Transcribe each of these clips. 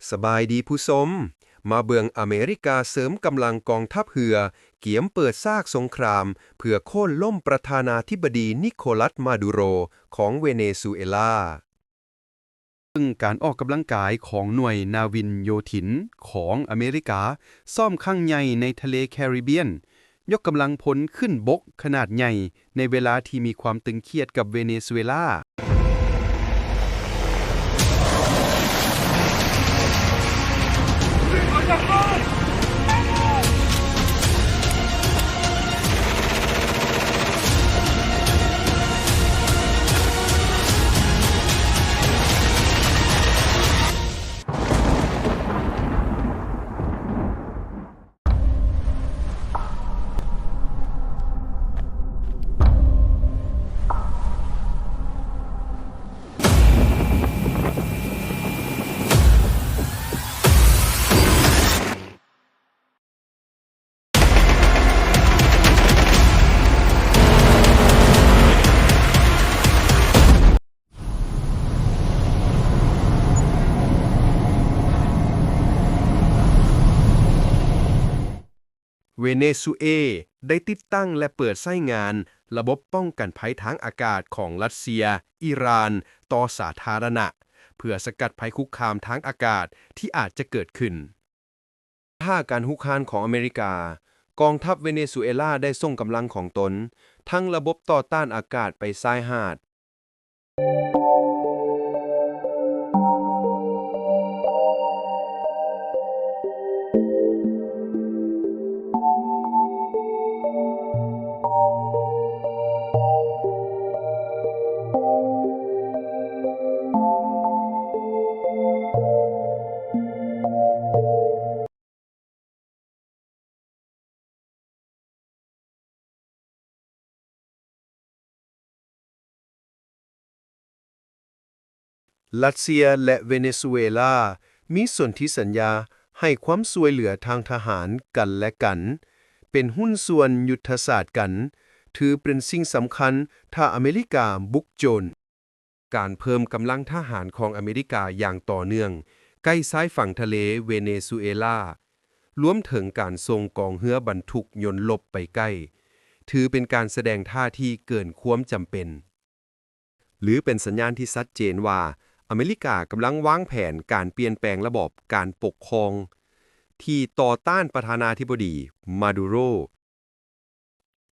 ສະບາຍດີຜູ້ຊົມ, ມາເບິ່ງອາເມລິກາເສີມກຳລັງກອງທັບເຮືອ ກຽມເປີດຊາກສົງຄຣາມ ເພື່ອໂຄ່ນລົ້ມປະທານາທິບໍດີນິໂຄລັດ ມາດູໂຣ ຂອງເວເນຊູເອລາ. ເຊິ່ງການອອກກຳລັງກາຍຂອງໜ່ວຍນາວິນໂຍທິນຂອງອາເມລິກາ ຊ້ອມຄັ້ງໃຫຍ່ໃນທະເລແຄຣິບຽນ, ຍົກກຳລັງພົນຂຶ້ນບົກຂະໜາດໃຫຍ່ໃນເວລາທີ່ມີຄວາມຕຶງຄຽດກັບເວເນຊູເອລາ. ເວເນຊູເອລາໄດ້ຕິດຕັ້ງ ແລະ ເປີດໃຊ້ງານລະບົບປ້ອງກັນໄພທາງອາກາດຂອງຣັດເຊຍ, ອີຣານ ຕໍ່ສາທາລະນະ ເພື່ອສະກັດໄພຄຸກຄາມທາງອາກາດທີ່ອາດຈະເກີດຂຶ້ນ. ທ່າການຮຸກຮານຂອງອາເມລິກາ, ກອງທັບເວເນຊູເອລາໄດ້ສົ່ງກຳລັງຂອງຕົນ, ທັງລະບົບຕໍ່ຕ້ານອາກາດໄປຊາຍຫາດ. ຣັດເຊຍ ແລະ ເວເນຊູເອລາ ມີສົນທິສັນຍາໃຫ້ຄວາມຊ່ວຍເຫຼືອທາງທະຫານກັນແລະກັນ, ເປັນຫຸ້ນສ່ວນຍຸດທະສາດກັນ, ຖືເປັນສິ່ງສຳຄັນຖ້າອາເມລິກາບຸກໂຈນ. ການເພີ່ມກຳລັງທະຫານຂອງອາເມລິກາຢ່າງຕໍ່ເນື່ອງໃກ້ຊາຍຝັ່ງທະເລເວເນຊູເອລາ, ລວມເຖິງການສົ່ງກອງເຮືອບັນທຸກຍົນລົບໄປໃກ້, ຖືເປັນການສະແດງທ່າທີເກີນຄວາມຈຳເປັນ ຫຼື ເປັນສັນຍານທີ່ຊັດເຈນວ່າ ອາເມລິກາກຳລັງວາງແຜນການປ່ຽນແປງລະບອບການປົກຄອງທີ່ຕໍ່ຕ້ານປະທານາທິບໍດີ ມາດູໂຣ.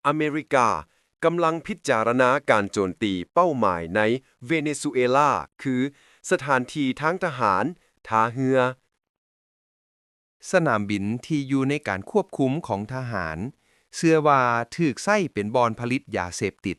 ອາເມລິກາກຳລັງພິຈາລະນາການໂຈມຕີເປົ້າໝາຍໃນເວເນຊູເອລາ ຄື ສະຖານທີ່ທາງທະຫານ, ທ່າເຮືອ, ສະໜາມບິນທີ່ຢູ່ໃນການຄວບຄຸມຂອງທະຫານ, ເຊື່ອວ່າຖືກໃຊ້ເປັນບ່ອນຜະລິດຢາເສບຕິດ,